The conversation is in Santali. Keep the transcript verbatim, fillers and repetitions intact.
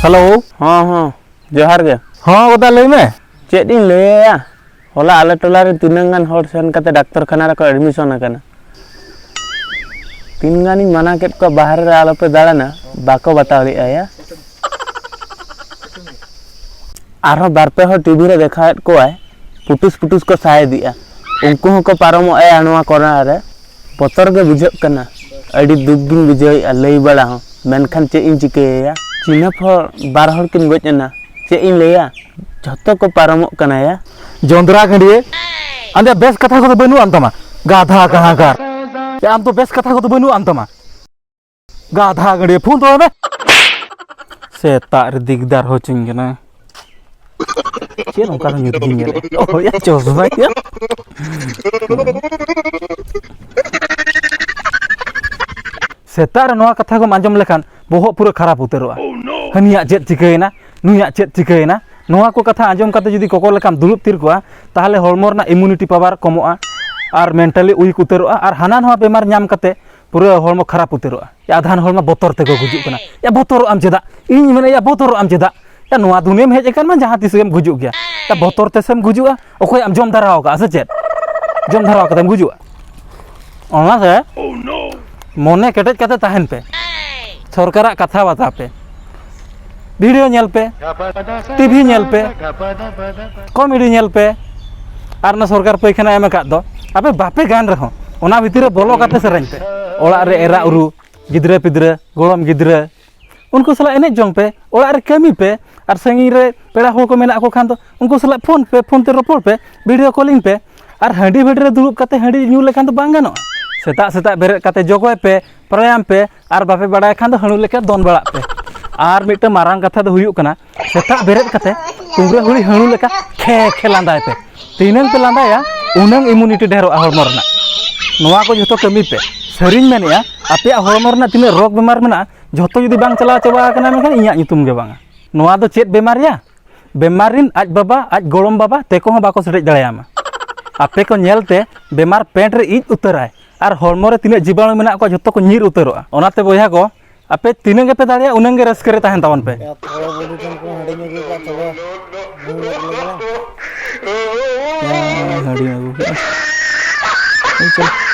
ᱦᱮᱞᱳ᱾ ᱦᱚᱸ, ᱦᱚᱸ, ᱡᱚᱦᱟᱨ ᱜᱮ᱾ ᱦᱚᱸ ᱜᱚᱫᱟ, ᱞᱟᱹᱭ ᱢᱮ᱾ ᱪᱮᱫ ᱤᱧ ᱞᱟᱹᱭᱟ? ᱦᱚᱞᱟ ᱟᱞᱮ ᱴᱚᱞᱟ ᱨᱮ ᱛᱤᱱᱟᱹᱝ ᱜᱟᱱ ᱦᱚᱲ ᱥᱮᱱ ᱠᱟᱛᱮ ᱰᱟᱠᱛᱚᱨ ᱠᱷᱟᱱᱟ ᱨᱮᱠᱚ ᱮᱰᱢᱤᱥᱚᱱ ᱟᱠᱟᱱᱟ᱾ ᱛᱤᱱ ᱜᱟᱱᱤᱧ ᱢᱟᱱᱟ ᱠᱮᱫ ᱠᱚᱣᱟ, ᱵᱟᱦᱨᱮ ᱨᱮ ᱟᱞᱚᱯᱮ ᱫᱟᱬᱟᱱᱟ, ᱵᱟᱠᱚ ᱵᱟᱛᱟᱣ ᱞᱮᱫᱼᱟ ᱭᱟ᱾ ᱟᱨᱦᱚᱸ ᱵᱟᱨ ᱯᱮ ᱦᱚᱲ ᱴᱤᱵᱷᱤ ᱨᱮ ᱫᱮᱠᱷᱟᱣᱮᱫ ᱠᱚᱣᱟᱭ, ᱯᱩᱴᱩᱥ ᱯᱩᱴᱩᱥ ᱠᱚ ᱥᱟᱭ ᱤᱫᱤᱜᱼᱟ, ᱩᱱᱠᱩ ᱦᱚᱸᱠᱚ ᱯᱟᱨᱚᱢᱚᱜᱼᱟ ᱱᱚᱣᱟ ᱠᱚᱨᱱᱟᱨ ᱨᱮ᱾ ᱵᱚᱛᱚᱨ ᱜᱮ ᱵᱩᱡᱷᱟᱹᱜ ᱠᱟᱱᱟ, ᱟᱹᱰᱤ ᱫᱩᱠ ᱜᱤᱧ ᱵᱩᱡᱷᱟᱹᱣᱮᱫᱼᱟ ᱞᱟᱹᱭ ᱵᱟᱲᱟ ᱦᱚᱸ, ᱢᱮᱱᱠᱷᱟᱱ ᱪᱮᱫ ᱤᱧ ᱪᱤᱠᱟᱹᱭᱟ? ᱪᱤᱱᱦᱟᱹᱯ ᱦᱚᱲ ᱵᱟᱨ ᱦᱚᱲ ᱠᱤᱱ ᱜᱚᱡ ᱮᱱᱟ, ᱪᱮᱫ ᱤᱧ ᱞᱟᱹᱭᱟ? ᱡᱷᱚᱛᱚ ᱠᱚ ᱯᱟᱨᱚᱢᱚᱜ ᱠᱟᱱᱟ ᱭᱟ᱾ ᱡᱚᱸᱫᱽᱨᱟ ᱜᱟᱹᱰᱭᱟᱹ, ᱟᱢ ᱫᱚ ᱵᱮᱥ ᱠᱟᱛᱷᱟ ᱠᱚᱫᱚ ᱵᱟᱹᱱᱩᱜ ᱟᱱ ᱛᱟᱢᱟ, ᱜᱟᱫᱷᱟ ᱠᱟᱦᱟᱸᱠᱟᱨ᱾ ᱭᱟ, ᱟᱢ ᱫᱚ ᱵᱮᱥ ᱠᱟᱛᱷᱟ ᱠᱚᱫᱚ ᱵᱟᱹᱱᱩᱜ ᱟᱱ ᱛᱟᱢᱟ᱾ ᱜᱟᱫᱷᱟ ᱜᱟᱹᱰᱭᱟᱹ, ᱯᱷᱳᱱ ᱫᱚᱦᱚᱭ ᱢᱮ᱾ ᱥᱮᱛᱟᱜ ᱨᱮ ᱫᱤᱜᱽᱫᱟᱨ ᱦᱚᱪᱚᱧ ᱠᱟᱱᱟ᱾ ᱪᱮᱫ ᱚᱱᱠᱟ ᱫᱚ ᱧᱩᱛ ᱜᱤᱧ ᱧᱮᱞᱮᱫ? ᱚ, ᱭᱟ, ᱪᱚᱥᱢᱟ ᱭᱟ᱾ ᱥᱮᱛᱟᱜ ᱨᱮ ᱱᱚᱣᱟ ᱠᱟᱛᱷᱟ ᱠᱚᱢ ᱟᱸᱡᱚᱢ ᱞᱮᱠᱷᱟᱱ ᱵᱚᱦᱚᱜ ᱯᱩᱨᱟᱹ ᱠᱷᱟᱨᱟᱯ ᱩᱛᱟᱹᱨᱚᱜᱼᱟ᱾ ᱦᱟᱹᱱᱤᱭᱟᱜ ᱪᱮᱫ ᱪᱤᱠᱟᱹᱭᱮᱱᱟ, ᱱᱩᱭᱟᱜ ᱪᱮᱫ ᱪᱤᱠᱟᱹᱭᱮᱱᱟ, ᱱᱚᱣᱟ ᱠᱚ ᱠᱟᱛᱷᱟ ᱟᱸᱡᱚᱢ ᱠᱟᱛᱮ ᱡᱩᱫᱤ ᱠᱚᱠᱚ ᱞᱮᱠᱟᱢ ᱫᱩᱲᱩᱵ ᱛᱷᱤᱨ ᱠᱚᱜᱼᱟ, ᱛᱟᱦᱚᱞᱮ ᱦᱚᱲᱢᱚ ᱨᱮᱱᱟᱜ immunity power ᱠᱚᱢᱚᱜᱼᱟ ᱟᱨ mentally weak ᱩᱛᱟᱹᱨᱚᱜᱼᱟ ᱟᱨ ᱦᱟᱱᱟ ᱱᱚᱣᱟ ᱵᱮᱢᱟᱨ ᱧᱟᱢ ᱠᱟᱛᱮ ᱯᱩᱨᱟᱹ ᱦᱚᱲᱢᱚ ᱠᱷᱟᱨᱟᱯ ᱩᱛᱟᱹᱨᱚᱜᱼᱟ᱾ ᱭᱟ, ᱟᱫᱷᱟᱱ ᱦᱚᱲ ᱢᱟ ᱵᱚᱛᱚᱨ ᱛᱮᱠᱚ ᱜᱩᱡᱩᱜ ᱠᱟᱱᱟ᱾ ᱭᱟ, ᱵᱚᱛᱚᱨᱚᱜ ᱟᱢ ᱪᱮᱫᱟᱜ? ᱤᱧ ᱢᱮᱱᱟ, ᱭᱟ, ᱵᱚᱛᱚᱨᱚᱜ ᱟᱢ ᱪᱮᱫᱟᱜ? ᱭᱟ, ᱱᱚᱣᱟ ᱫᱩᱱᱤᱭᱟᱹᱢ ᱦᱮᱡ ᱟᱠᱟᱱ ᱢᱟ ᱡᱟᱦᱟᱸ ᱛᱤᱥ ᱜᱮᱢ ᱜᱩᱡᱩᱜ ᱜᱮᱭᱟ᱾ ᱭᱟ, ᱵᱚᱛᱚᱨ ᱛᱮᱥᱮᱢ ᱜᱩᱡᱩᱜᱼᱟ? ᱚᱠᱚᱭᱟᱜ ᱮᱢ ᱡᱚᱢ ᱫᱷᱟᱨᱟᱣ ᱠᱟᱜᱼᱟ ᱥᱮ ᱪᱮᱫ? ᱡᱚᱢ ᱫᱷᱟᱨᱟᱣ ᱠᱟᱛᱮᱢ ᱜᱩᱡᱩᱜᱼᱟ? ᱚᱱᱟᱛᱮ ᱢᱚᱱᱮ ᱠᱮᱴᱮᱡ ᱠᱟᱛᱮ ᱛᱟᱦᱮᱱ ᱯᱮ᱾ ᱥᱚᱨᱠᱟᱨᱟᱜ ᱠᱟᱛᱷᱟ ᱵᱟᱛᱟ ᱯᱮ, ᱵᱷᱤᱰᱤᱭᱳ ᱧᱮᱞ ᱯᱮ, ᱴᱤᱵᱷᱤ ᱧᱮᱞ ᱯᱮ, ᱠᱚᱢᱮᱰᱤ ᱧᱮᱞ ᱯᱮ, ᱟᱨ ᱚᱱᱟ ᱥᱚᱨᱠᱟᱨ ᱯᱟᱹᱭᱠᱷᱟᱱᱟ ᱮᱢ ᱟᱠᱟᱫ ᱫᱚ, ᱟᱯᱮ ᱵᱟᱯᱮ ᱜᱟᱱ ᱨᱮᱦᱚᱸ ᱚᱱᱟ ᱵᱷᱤᱛᱤᱨ ᱨᱮ ᱵᱚᱞᱚ ᱠᱟᱛᱮ ᱥᱮᱨᱮᱧ ᱯᱮ᱾ ᱚᱲᱟᱜ ᱨᱮ ᱮᱨᱟ ᱩᱨᱩ, ᱜᱤᱫᱽᱨᱟᱹ ᱯᱤᱫᱽᱨᱟᱹ, ᱜᱚᱲᱚᱢ ᱜᱤᱫᱽᱨᱟᱹ, ᱩᱱᱠᱩ ᱥᱟᱞᱟᱜ ᱮᱱᱮᱡ ᱡᱚᱝ ᱯᱮ, ᱚᱲᱟᱜ ᱨᱮ ᱠᱟᱹᱢᱤ ᱯᱮ, ᱟᱨ ᱥᱟᱺᱜᱤᱧ ᱨᱮ ᱯᱮᱲᱟ ᱦᱚᱲ ᱠᱚ ᱢᱮᱱᱟᱜ ᱠᱚ ᱠᱷᱟᱱ ᱫᱚ ᱩᱱᱠᱩ ᱥᱟᱞᱟᱜ ᱯᱷᱳᱱ ᱯᱮ, ᱯᱷᱳᱱ ᱛᱮ ᱨᱚᱯᱚᱲ ᱯᱮ, ᱵᱷᱤᱰᱤᱭᱳ ᱠᱚᱞᱤᱝ ᱯᱮ᱾ ᱟᱨ ᱦᱟᱺᱰᱤ ᱵᱷᱟᱹᱴᱤ ᱨᱮ ᱫᱩᱲᱩᱵ ᱠᱟᱛᱮ ᱦᱟᱺᱰᱤ ᱧᱩ ᱞᱮᱠᱷᱟᱱ ᱫᱚ ᱵᱟᱝ ᱜᱟᱱᱚᱜᱼᱟ᱾ ᱥᱮᱛᱟᱜ ᱥᱮᱛᱟᱜ ᱵᱮᱨᱮᱫ ᱠᱟᱛᱮ ᱡᱚᱜᱚᱭ ᱯᱮ, ᱯᱨᱟᱭᱟᱢ ᱯᱮ, ᱟᱨ ᱵᱟᱯᱮ ᱵᱟᱲᱟᱭ ᱠᱷᱟᱱ ᱫᱚ ᱦᱟᱹᱬᱩ ᱞᱮᱠᱟ ᱫᱚᱱ ᱵᱟᱲᱟᱜ ᱯᱮ᱾ ᱟᱨ ᱢᱤᱫᱴᱟᱝ ᱢᱟᱨᱟᱝ ᱠᱟᱛᱷᱟ ᱫᱚ ᱦᱩᱭᱩᱜ ᱠᱟᱱᱟ, ᱥᱮᱛᱟᱜ ᱵᱮᱨᱮᱫ ᱠᱟᱛᱮ ᱠᱩᱢᱵᱽᱲᱟᱹ ᱦᱩᱲᱤ ᱦᱟᱹᱬᱩ ᱞᱮᱠᱟ ᱠᱷᱮ ᱠᱷᱮ ᱞᱟᱸᱫᱟᱭ ᱯᱮ᱾ ᱛᱤᱱᱟᱹᱝ ᱯᱮ ᱞᱟᱸᱫᱟᱭᱟ, ᱩᱱᱟᱹᱝ immunity ᱰᱷᱮᱨᱚᱜᱼᱟ ᱦᱚᱲᱢᱚ ᱨᱮᱱᱟᱜ᱾ ᱱᱚᱣᱟ ᱠᱚ ᱡᱷᱚᱛᱚ ᱠᱟᱹᱢᱤ ᱯᱮ᱾ ᱥᱟᱹᱨᱤᱧ ᱢᱮᱱᱮᱫᱼᱟ, ᱟᱯᱮᱭᱟᱜ ᱦᱚᱲᱢᱚ ᱨᱮᱱᱟᱜ ᱛᱤᱱᱟᱹᱜ ᱨᱳᱜᱽ ᱵᱮᱢᱟᱨ ᱢᱮᱱᱟᱜᱼᱟ, ᱡᱷᱚᱛᱚ ᱡᱩᱫᱤ ᱵᱟᱝ ᱪᱟᱞᱟᱣ ᱪᱟᱵᱟ ᱟᱠᱟᱱᱟ, ᱢᱮᱱᱠᱷᱟᱱ ᱤᱧᱟᱹᱜ ᱧᱩᱛᱩᱢ ᱜᱮ ᱵᱟᱝᱟ᱾ ᱱᱚᱣᱟ ᱫᱚ ᱪᱮᱫ ᱵᱮᱢᱟᱨ ᱭᱟ? ᱵᱮᱢᱟᱨᱤᱱ ᱟᱡ ᱵᱟᱵᱟ, ᱟᱡ ᱜᱚᱲᱚᱢ ᱵᱟᱵᱟ ᱛᱮᱠᱚ ᱦᱚᱸ ᱵᱟᱠᱚ ᱥᱮᱴᱮᱡ ᱫᱟᱲᱮᱭᱟᱢᱟ᱾ ᱟᱯᱮ ᱠᱚ ᱧᱮᱞᱛᱮ ᱵᱮᱢᱟᱨ ᱯᱮᱱᱴ ᱨᱮ ᱤᱡ ᱩᱛᱟᱹᱨᱟᱭ ᱟᱨ ᱦᱚᱲᱢᱚ ᱨᱮ ᱛᱤᱱᱟᱹᱜ ᱡᱤᱵᱟᱬᱩ ᱢᱮᱱᱟᱜ ᱠᱚᱣᱟ, ᱡᱷᱚᱛᱚ ᱠᱚ ᱧᱤᱨ ᱩᱛᱟᱹᱨᱚᱜᱼᱟ᱾ ᱚᱱᱟᱛᱮ ᱵᱚᱭᱦᱟ ᱠᱚ, ᱟᱯᱮ ᱛᱤᱱᱟᱹᱜ ᱜᱮᱯᱮ ᱫᱟᱲᱮᱭᱟᱜᱼᱟ, ᱩᱱᱟᱹᱜ ᱜᱮ ᱨᱟᱹᱥᱠᱟᱹ ᱨᱮ ᱛᱟᱦᱮᱱ ᱛᱟᱵᱚᱱ ᱯᱮ᱾ ᱭᱟ, ᱛᱷᱚᱲᱟ ᱵᱚᱰᱤ ᱴᱷᱮᱱ ᱠᱷᱚᱱ ᱦᱟᱺᱰᱤᱧ ᱟᱹᱜᱩ ᱠᱟᱜ, ᱛᱚᱵᱮ ᱧᱩ ᱞᱮᱫ ᱞᱮᱜᱮ ᱞᱟᱝ᱾ ᱦᱮᱸ, ᱦᱟᱺᱰᱤ ᱟᱹᱜᱩ ᱠᱟᱜᱼᱟ᱾ ᱦᱳᱭ, ᱪᱚᱞᱚ᱾